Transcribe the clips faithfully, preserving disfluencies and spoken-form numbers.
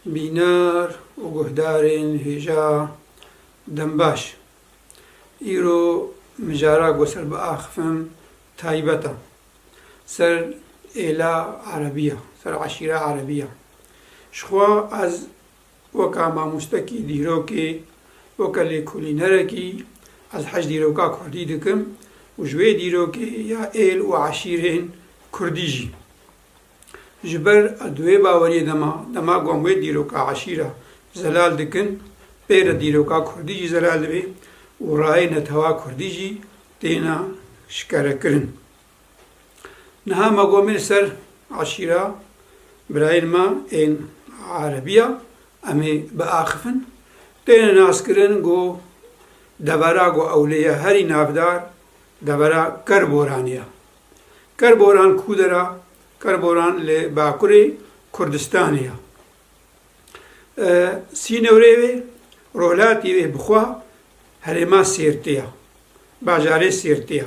Bîner û guhdarên hêja dem baş. Îro mijara ku ser biaxifim taybet e. Ser êla Erebî ye, ser eşîra Erebî ye. Jixwe ez weka mamostekî dîrokê, weke lêkolînerekî ez hej dîroka kurdî dikim û ji wê dîrokê ya êl û eşîrên kurdî jî. Ji ber di wê baweriyê de me, dema ku em wê dîroka eşîra zelal dikin, pê re dîroka kurdî jî zelal dibe û rayê netewa kurdî jî têne şikerekirin. Niha me got em ê li ser eşîra birayên me ên Erebiya em ê biaxifin. Têne naskirin ku devera ku ew lê ye herî navdar devera Kerboranê ye. Kerboran ku der e? Kerboran li Bakurê Kurdistanê ye. E, sînorê wê, rohilatî wê bi xwe herêma Sêrtê ye, bajarê Sêrtê ye.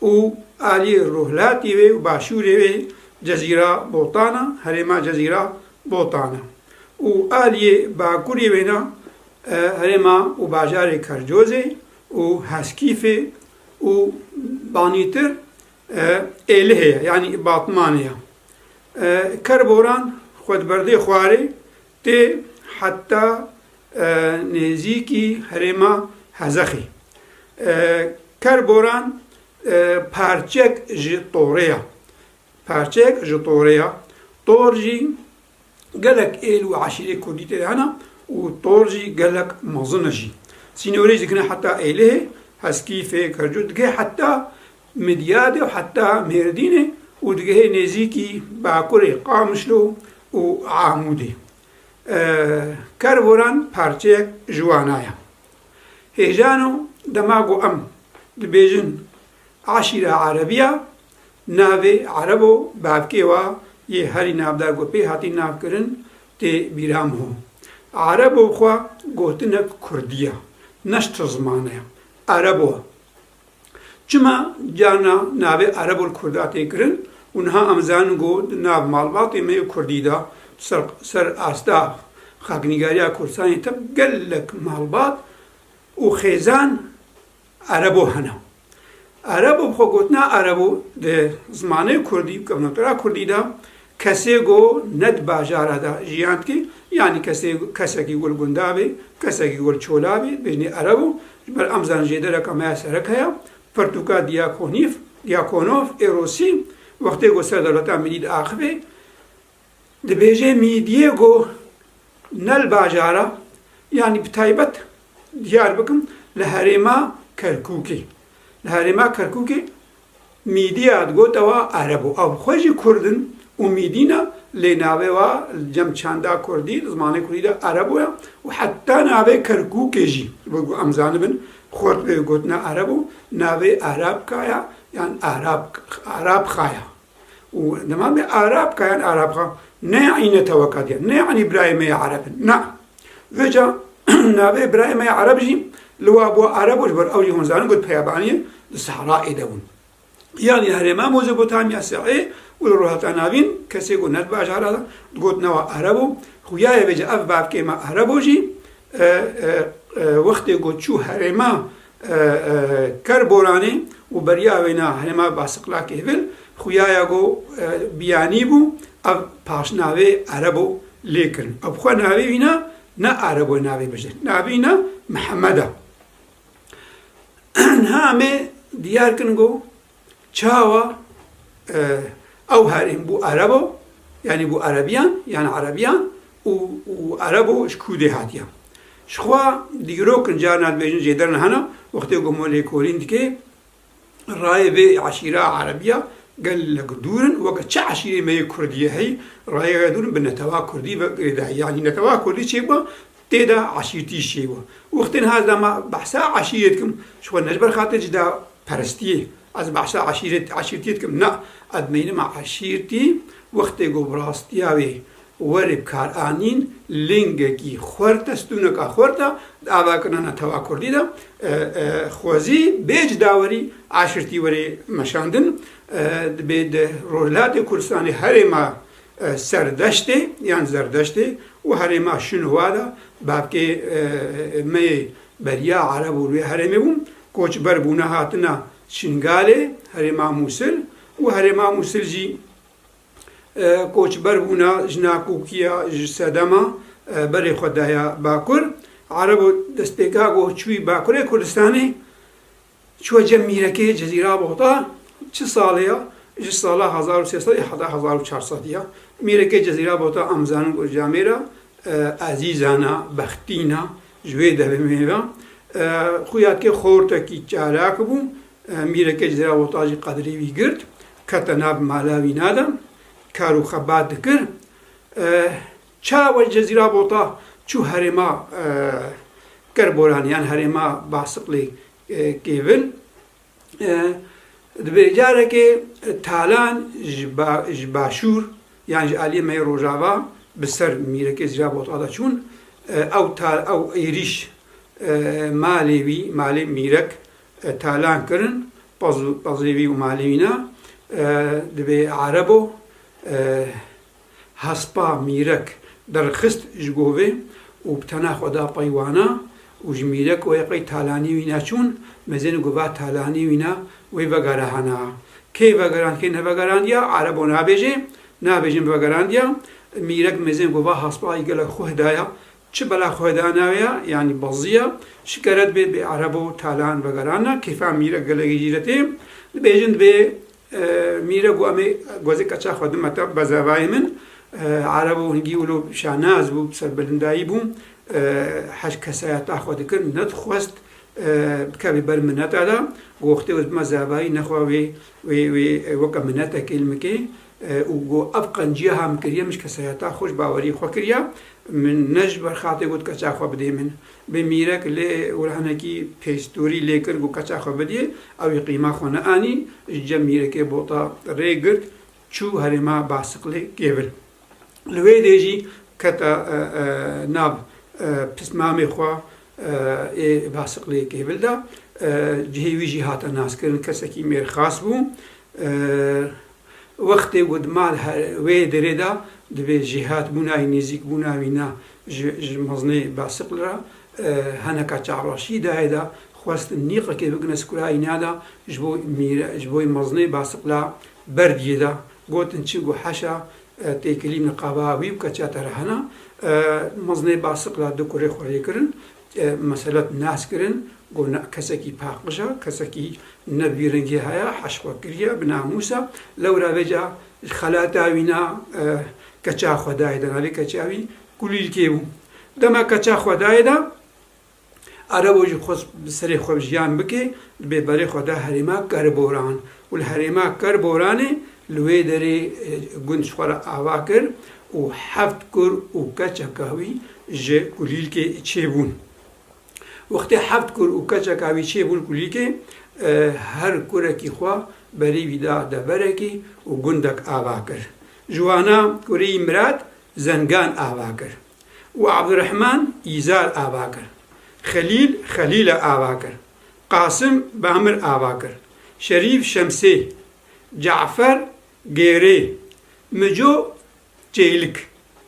Û aliyê rohilatî wê û başûrê wê Cezîra Botan e, herêma Cezîra Botan e. Û aliyê bakurê wê ne, e, herêma û bajarê Kercozê û Heskîfê û banîtir, e, Êlihê ye, yanî Batmanê ye. E, Kerboran xwe di berdê xwarê tê heta, e, nêzîkî herêma Hezexê. E, Kerboran, e, parçek ji Torê ye. Parçek ji Torê ye. Tor jî gelek êl û eşîrê kurdî tê de hene û Tor jî gelek mezin e jî. Sînorê jî dikine heta Êlihê, Heskîfê, Kercû, digihê heta Midyadê û heta Mêrdînê û digihê nêzîkî bakurê Qamişlo û Amûdê. E, Kerboran parçeyek ji wana ye. Hêjano dema ku em dibêjin eşîra Erebiya, navê Erebo bavkê wa yê herî navdar ku pê hatî navkirin tê bîra min ho. Erebo xwe gotinek kurdî ye, ne ji ti zimane ye. Erebo. Çima carna navê Erebo li kurda tê kirin û niha em zanin ku di nav malbatê me yê kurdî de ser, ser asta xaknîgariya Kurdistanê tep gelek malbat û xêzan Erebo hene. Erebo, bi xwe gotina Erebo di zimanê kurdî, kevnotera kurdî de kesê ku ne di bajara de jiyan dike, yanî kesê, kesekî ku li gunda be, kesekî ku li çola be, dibêjinê Erebo, ji ber em zanin jêdereka me ya serek heye, pirtûka Diyakonîf, Diyakonov, Êrosî, wextê ku ser dewleta Mîdî diaxive, dibêje Mîdiyê ku ne li bajara, yanî bi taybet diyar bikim, li herêma Kerkûkê. Li herêma Kerkûkê Mîdiya digote wa Erebo. Ew xwe jî Kurd in û Mîdî ne, lê navê wa li cem çanda Kurdî, li zimanê Kurdî de Erebo ye û heta navê Kerkûkê jî, wek ku em zanibin, xurt bê gotina Erebo, navê Arabka ye, yan Arab, Arabxa ye. Û dema bê Arabka yan Arabxa, ne yanî neteweka diya, ne yanî birayê me ya Ereb in. Na. Vêca navê birayê me ya Ereb jî li wa bû Erebo, ji ber ew jî hûn zanin ku di peyabaniyê di Sehrayê de bûn. Yanî herêma Mezopotamya, Sehrayê û li Rojhilata Navîn kesê ku ne di bajara de digotin ewa Erebo. Xuya ye vêca ev bavkê me Erebo jî, e, e, e, wextê ku çû herêma e, e, Kerboranê û beriya wêna herêma Basiqlakê vil, xuya ya ku, e, biyanî bû, ev paşnavê Erebo lê kirin. Ev xwe navê wîna ne Erebo navê bijî. Navê wîna Mihemed e. Niha em ê diyar kin ku çawa, e, ew herêm bû Erebo, yanî bû Erebiyan, yan Erebiyan û, û Erebo ji ku dê hatiye. Jixwe dîrok in, carna dibêjin jêder nehana, wextê ku me lêkolîn dike, rayê vê eşîra Erebiya gelek dûr in, weke çi eşîrê me yê Kurdî ye heyî, rayê dûr in bi netewa Kurdî ve girêdayî. Yanî netewa Kurdî çê bû, tê de eşîrtî çê bû. Wextê niha ez dema behsa eşîrê dikim, jixwe ne ji ber xatir cida perestiyê. Ez behsa eşîret, eşîrtiyê dikim. Na, ez dimênime eşîrtî, wextê ku bi rastiya wê were bikaranîn, lingekî xurt e, stûneka xurt e, di avakirina netewa kurdî de, e, e, xwezî bê cidawerî eşîrtî were meşandin, e, dibê di Rojhilatê Kurdistanê herêma, e, Serdeştê yan Zerdeştê û herêma Şinwa de bavkê, e, me yê beriya Ereb û li wê herêmê bûn, koçber bûne hatina Şingalê, herêma Mûsil û herêma Mûsil jî, e, koçber bûne ji Nakûkiya, ji Sedema, e, berê xwe daye Bakur. Erebo destpêka ku çûyî Bakurê Kurdistanê, çûye cem Mîrekê Cezîra Bota. Çi salê ya? Ji sala hezar û sê sed ya heta hezar û çar sed ya. Mîrekê Cezîra Bota, em zanin ku camêra, e, ezîzana, bextîna, ji wê devê me ve. E, xuya ke xortekî çalak bû, e, Mîrekê Cezîra Bota jî qedrê wî girt, kete nav mala wîna de, kar û xebat dikir. E, çawa Cezîra Bota çû herêma, e, Kerboranê, yan herêma Basiqlê, e, Kêvil. E, dibê carekê, e, talan ji ba-, ji başûr, yan ji aliyê me yê Rojava bi ser Mîrekê Cezîra Bota de çûn. E, ew ta-, ew êrîş, e, malê wî, malê Mîrek, e, talan kirin, pez-, pezê wî û malê wî ne, e, dibê Erebo, e, hespa Mîrek derxist ji govê û bi tena xwe da pey wana û ji Mîrek wê qey talanî wî neçûn, mezên gova talanî wî ne wê vegerahana. Kê vegerand, kê nevegerandiya, Erebo nabêje, nabêjin vegerandiya. Mîrek mezên gova hespa wî gelek xwe daya, çi bela xwe dana ya, yanî beziya, şikeret bê, bê Erebo talan vegerana, kêfa Mîrek gelek jî re tê. Dibêjin dibê, e, Mîrek got, em ê gozê keça xwe dime te, bezavayê min. E, Erebo hingî wilo şanaz bû, serbilindayî bû. E, hej kesayeta xwe dikir, nedixwest, e, bikevê ber mineta de. Got, wextê ez bime zavayî, nexwe wê, wê, wê, e, weke minetekê li min kê. E, û got, ev qenciya ha min kiriye, min ji kesayeta xwe, ji baweriyê xwe kiriye. Min ne ji ber xatê got keça xwe bidê min. Bê Mîrek lê wir hinekî pêstûrî lê kir, got keça xwe bidê, ew ê qîma xwe neanî, ji cem Mîrekê Bota rê girt, çû herêma Basiqlê Kêvil. Li wê dê jî kete, e, e, nav, e, pismamê xwe, e, ê Basiqlê Kêvil de. E, cihê wî jî hate naskirin, kesekî mêrxas bû. E, Wextê ku di mal he-, wê derê de dibê jêhatbûna wî, nêzîkbûna wî ne ji, ji mezinê Basiql re, e, heneka çavreşî dayê de, xwestin nîqekê bikine sikura îna de, ji bo mîre-, ji bo mezinê Basiqla berdiyê de. Gotin çi ku heşa, e, têkilî niqaba wî û keça te re hene. E, mezinê Basiqla du kurê xwe rê kirin. E, meselet nas kirin, got ne, kesekî paqij e, kesekî ne bi vî rengê heye, heş xwe kiriye, bi namûs e, lewra vêca xelata wî na, e, keça xwe dayê de, navê keça wî Kulîlkê bû. Dema keça xwe dayê de, Erebo jî xwest bi serê xwe jiyan bike, dibê berê xwe da herêma Kerboran. Û li herêma Kerboranê li wê derê, e, gund ji xwe re ava kir û heft kur û keçeka wî ji Kulîlkê çêbûn. Wextê heft kur û keçeka wî çêbûn Kulîlkê, e, her kurekî xwe berî wî da deverekî û gundek ava kir. Ji wana kurê wî Mirad Zengan ava kir û Abdurrehman Îzar ava kir. Xelîl Xelîle ava kir. Qasim Bamir ava kir. Şerîf Şemsê, Cafer Gêrê, Mico Çêlik,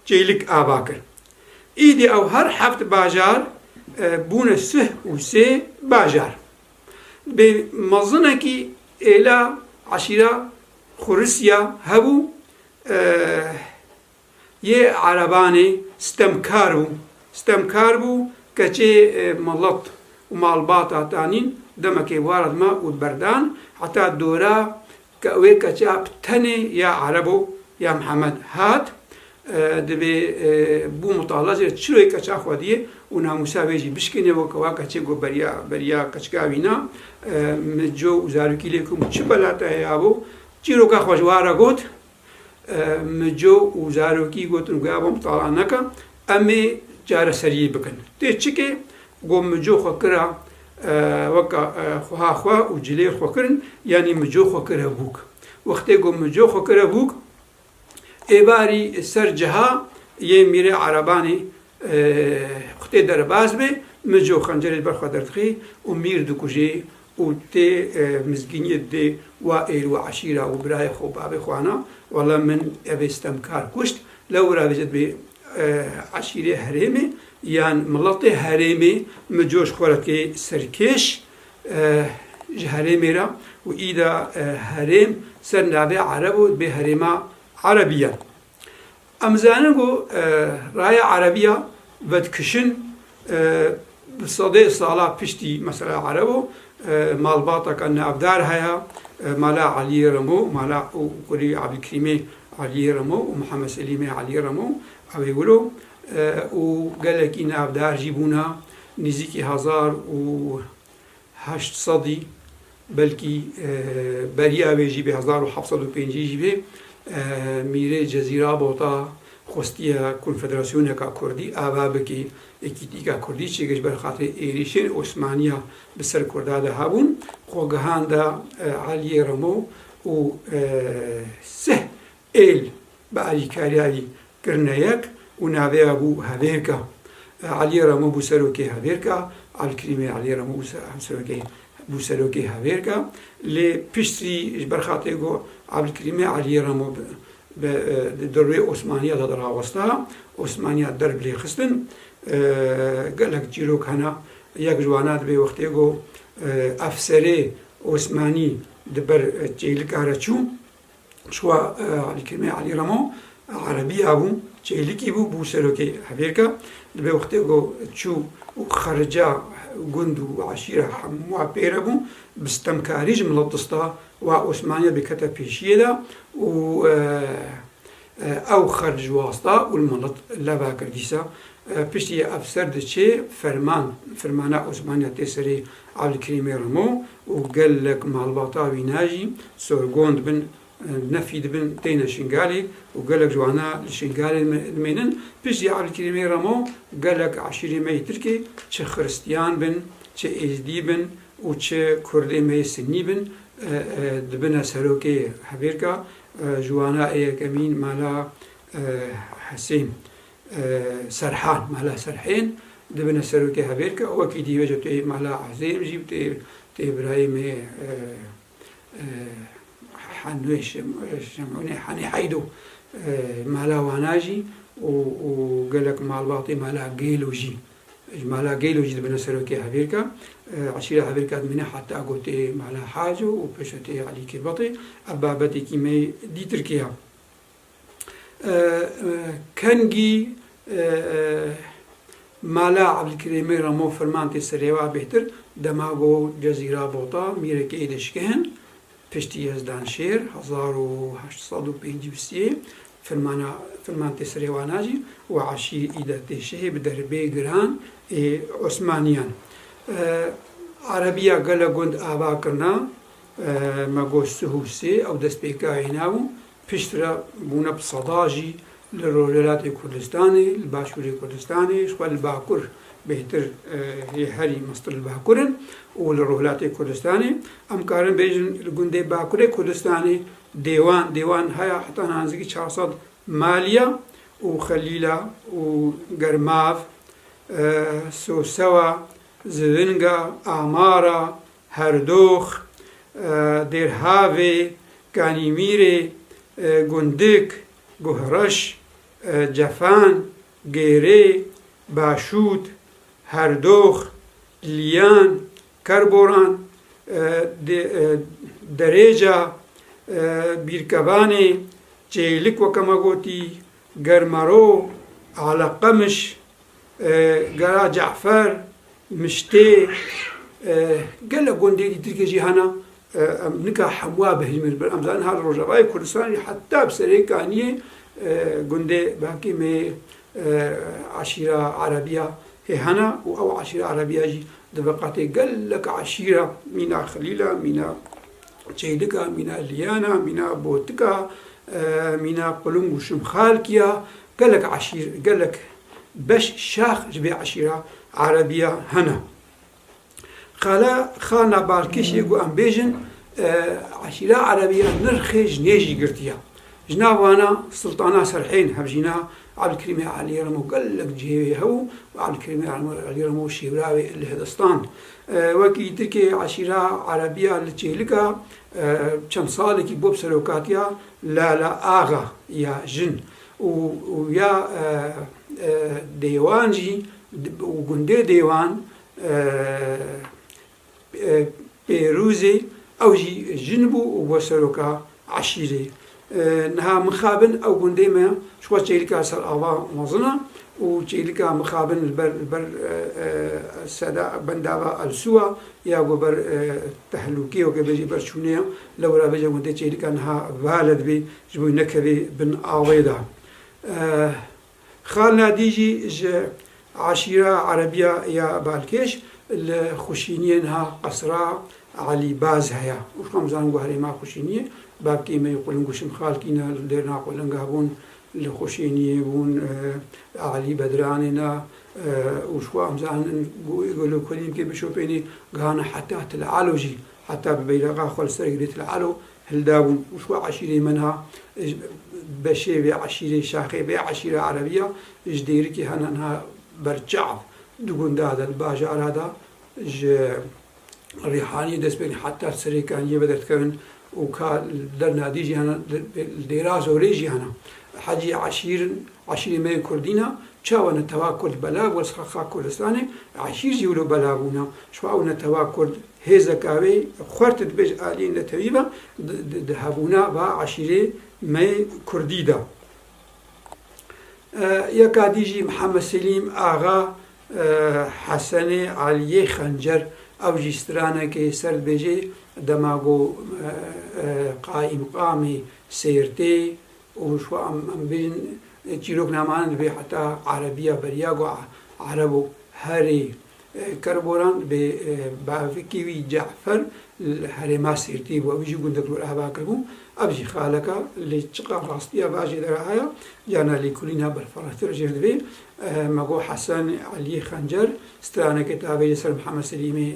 Çêlik ava kir. Îdî ew her heft bajar, e, bûne sih û sê bajar. Bê mezinekî êla eşîra Xurisiya hebû, e, yê Erebanê stemkar bû. Stemkar bû, keçê, e, milet û malbata tanîn demekê wara dima û berdan, heta dora ke wê keça bi tenê ya Erebo ya Mihemed hat, e, dibê, e, bû mitala jê çiroyê keça xwe diyê û namûsa wê jî bişkênê, weke wa keçê ku beriya, beriya keçika wîna, e, Mico û zarokî lê kum çi bela te heye abo, çîroka xwe ji wa re got, e, Mico û zarokî gotin ku abo mitala neke, em ê çareseriyê bikin. Tê çikê? Got Mico xwe kira, e, weke, e, xweha xwe û cilê xwe kirin, yanî Mico xwe kire bûk. Wextê got Mico xwe kire bûk, êvarî ser ciha yê mîrê Erebanê, e, wextê derbas bê, Mico xencerê li ber xwe derdixê û mîr dikujê û tê, e, mizgîniyê didê wa êl û eşîra û birayê xwe û bavê xwe ana, wele min evê stemkar kuşt, lewra vêce dibê e, eşîrê herêmê yan miletê herêmê, min coş xwe re tê serkêş, e, ji herêmê re û îda, e, herêm ser navê Erebo dibê herêma Erebiyan. Em zanin ku, e, raya Erebiya vedikişin, e, bi sedê sala piştî mesela Erebo, e, malbateke navdar heye, e, Mala Eliyê Remo, Mala û kurî Ebdilkerîmê Eliyê Remo û Mihemed Selîmê Eliyê Remo, ew ê wilo, e, û gelekî navdar jî bûna, nêzîkî hezar û heşt sedî, belkî, e, beriya wê jî bê, hezar û heft sed û pêncî jî bê, e, Mîrê Cezîra Bota xwestiye konfederasyoneka kurdî ava bike, êkîtîka kurdî çêke ji ber xatirê êrîşên Osmaniya bi ser kurda de hebûn, xwe gihanda, e, Eliyê Remo û, e, sih êl bi alîkariya wî kirine yek û navê ya bû Hevêrka. Eliyê Remo bû serokê Hevêrka, Elkirîmê Eliyê Remo bû se-, serokê, bû serokê Hevêrka. Lê piştî ji ber xatirê ku Elkirîmê Eliyê Remo bi, bi, di rûyê Osmaniya de rawesta, Osmaniya derb lê xistin, e, gelek çîrok hene. Yek ji wana dibê wextê ku, e, efserê Osmanî di ber, e, çêlika re çû, Şwa, e, Elî Kerimê Elî Remo, e, Erebiya bû, Çêlikî bû, bû serokê Hevêrka. Dibê wextê ku çû û xerica gund û eşîra hemû wa pê re bû, bi stemkarî ji milet dista, wa Osmaniya bikete pêşiyê de û, e, e, ew xerc ji wasta û li milet leva kir. Dîsa, e, piştî ev ser diçê ferman, fermana Osmaniya tê serê Evlî Kerîmê Remo û gelek malbata wîna jî sorgon dibin, nefî dibin, têne Şingalê û gelek ji wana li Şingalê dime-, dimênin. Piştî Evlî Kerîmê Remo gelek eşîrê me yê Tirkê, çi Xiristiyan bin, çi Êzdî bin û çi Kurdê me yê Sinnî bin, e, e, dibine serokê Hevêrka, e, ji wana ê yekemîn Mala, e, Hesên, e, Serhan, Mala Serhên, dibine serokê Hevêrka, wekî dî wê jî tê Mala Ezêm jî, tê, tê birayê me, e, e, Henûê Şem-, Şemûnê Henê Heydo, e, mala wana jî û, û gelek malbatê mala Gêlo jî, ji mala Gêlo jî dibine serokê Hevêrka. E, eşîra Hevêrka dimîne heta ku tê mala Haco û pêşe tê Elî Kêbatê. Ev babetekî me dî Tirkiye. E, e, kengî, e, e, mala Evlî Kerîmê Remo ferman tê serê wa bêhtir dema ku Cezîra Bota mîrekê êdî şikihin, piştî Yezdan Şêr, hezar û heşt sed û pêncî û sê, fermana, ferman tê serê wana jî û eşîr îda tê şehê bi derbê giran ê Osmaniyan. E, Erebiya gelek gund ava kirina, e, me got sih û sê, ew destpêka hêna bû. Piştre bûne bi seda jî li Rojhilatê Kurdistanê, li Başûrê Kurdistanê, ji xwe li Bakur bêhtir, e, hê herî mestir li Bakur in û li Rojhilatê Kurdistanê. Em karin bêjin li gundê Bakurê Kurdistanê dêwan, dêwan heye heta niha nizîkî çar sed maliya û Xelîla û Germav, e, Sosewa, Zivinga, Amara, Herdox, e, Dêrhavê, Kanîmîrê, e, Gundik, Guhreş, e, Cefan, Gêrê, Başût, Herdox, Liyan, Kerboran, e, de-, e, Derêca, e, Bîrkevanê, Çêlik weke me gotî, Germero, Eleqemiş, e, Gera Cafer, Miştê, e, gelek gundê dî Tirkê jî hene. E, em nika hemûa bihîlmin, em zanin her Rojavayê Kurdistanê heta bi serê Kaniyê, e, gundê Bakîmê, e, eşîra Erebiya hê hene û ew eşîra Erebiya jî di veqetê gelek eşîra mîna Xelîla, mîna Çêlika, mîna Liyana, mîna Botika, e, mîna Qulung û Şimxalkiya, gelek eşîr, gelek beş şax ji vê eşîra Erebiya hene. Xala, xana Balkişê ku em bêjin, e, eşîra Erebiya nirxê jinê jî girtiye. Ji nav wana Sultana Serhên, hevjîna Ebdilkerîmê Elî Remo gelek cihê wê hebû û Ebdilkerîmê Elî Remo şêwra wê li Hindistan. E, wekî Tirkê eşîra Erebiya li Çêlika, e, çend salekî bû bi serokatiya Lala Axa ya jin û, û ya, e, Dêwan jî û gundê Dêwan, e, e, Pêrûzê, ew jî jin bû û bû seroka eşîrê. E, niha mixabin ew gundê me, ji xwe çêlika ser ava mezin e û çêlika mixabin li ber, li ber, e, e, seda, bendava Elsû a, ya ku ber, e, tehlûkê weke bêjî ber çûnê ye, lewra bêje gundê çêlika niha vale dibê, ji bo nekevê bin avê de. E, Xal Nadî jî ji eşîra Erebiya ya Balkêş li Xuşîniyê niha qesra Elî Baz heye. Û ji xwe em zanin ku herêma Xuşîniyê, bavkê me yê qulin ku Şimxalkî ne, li Dêrna Qulinga bûn, li Xuşîniyê bûn, e, Elî Bedranê ne, e, û ji xwe em zanin ku, ku li Kulîmkê bişopênê gihane heta Til Elo jî, heta bi beyrexa xwe li ser girê Til Elo hildabûn. Û ji xwe eşîrê me niha, e, beşê vê eşîrê, şaxê vê eşîra Erebiya ji Dêrikê hene niha ber çav di gunda de, di bajara de, ji Rîhaniyê dest pê heta Serêkaniyê ve derdikevin û ka li Dêr Nadî jî hene, li, li Dêra Zorê jî hene. Hecî eşîrin, eşîrê me yê Kurdî ne, çawa netewa Kurd belav bû, li ser xaka Kurdistanê, eşîr jî wilo belav bûne. Ji xwe ew netewa Kurd hêzeka wê xurt dibe ji aliyên netewî ve di, di, di hebûna va eşîrê me yê Kurdî de. E, yeka dî jî Mihemed Selîm Axa, e, Hesenê Eliyê Xencer, ew jî stranekê ser dibêje dema ku, e, e, qaîmqamê Sêrtê û ji xwe em, em bêjin, e, çîroknamane dibê heta Erebiya beriya ku e-, Erebo herê, e, Kerboran dibê, e, bavikê wî Cefer li herêma Sêrtê bû, ew jî gundek li wir ava kiribû. Ev jî xaleka lê çiqa rastiya va jê de re heye, carna lêkolîna berfirehtir jê re divê. E, me got Hesen Eliyê Xencer stranekê tavê li ser Mihemed Selîmê,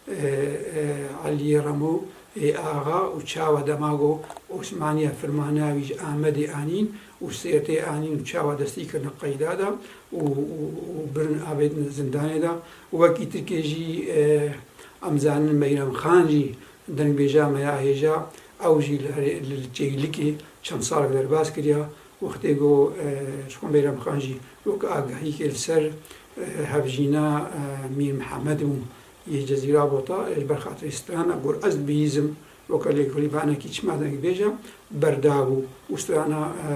e, e, Eliyê Remo ê Axa û çawa dema got Osmaniya Firmana wî ji Amedê anîn û Sêrtê anîn û çawa destî kirine qeyda de û, û, û birin avêtin zindanê de. Û wekî tirkê jî, e, em zanin Meyrem Xan jî dengbêja me ya hêja, ew jî li herê-, li, li Çêlikê çend salek derbas kiriya. Wextê ku, e, ji xwe Meyrem Xan jî wek agahîkê li ser, e, hevjîna, e, Mîr Mihemed bû yê Cezîra Bota, e, ji ber xatirê strana got ez dibihîzim, weke lêkolînvanekî çima dengbêja berdabû û strana, e,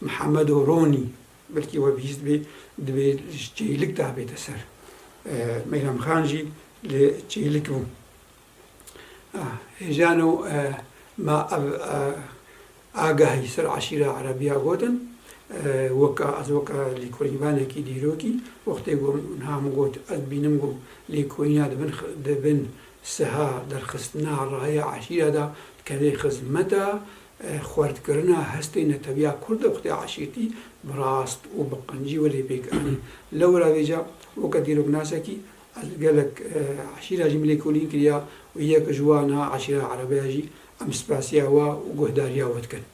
Mihemedo Ronî, belkî we bihîst bê, dibê ji Çêlik de bête ser. E, Meyrem Xan jî li Çêlik bû. Ah, hêjano, e, ma ev, e, agahî ser eşîra Erebiya gotin, e, weka, ez weka lêkolînvanekî dîrokî, wextê ku niha min got, ez dibînim ku lêkolîna di bin x-, di bin siha derxistina raya eşîra de dikeve xizmeta, e, xwertkirina hestê netewiya Kurd de wextê eşîrtî bi rast û bi qencî welê pêk anî. Lewra vêca weke dîroknasekî ez gelek, e, eşîra jî min lêkolîn kiriya û yek ji wana eşîra Erebiya jî em spasiya we û guhdariya we dikin.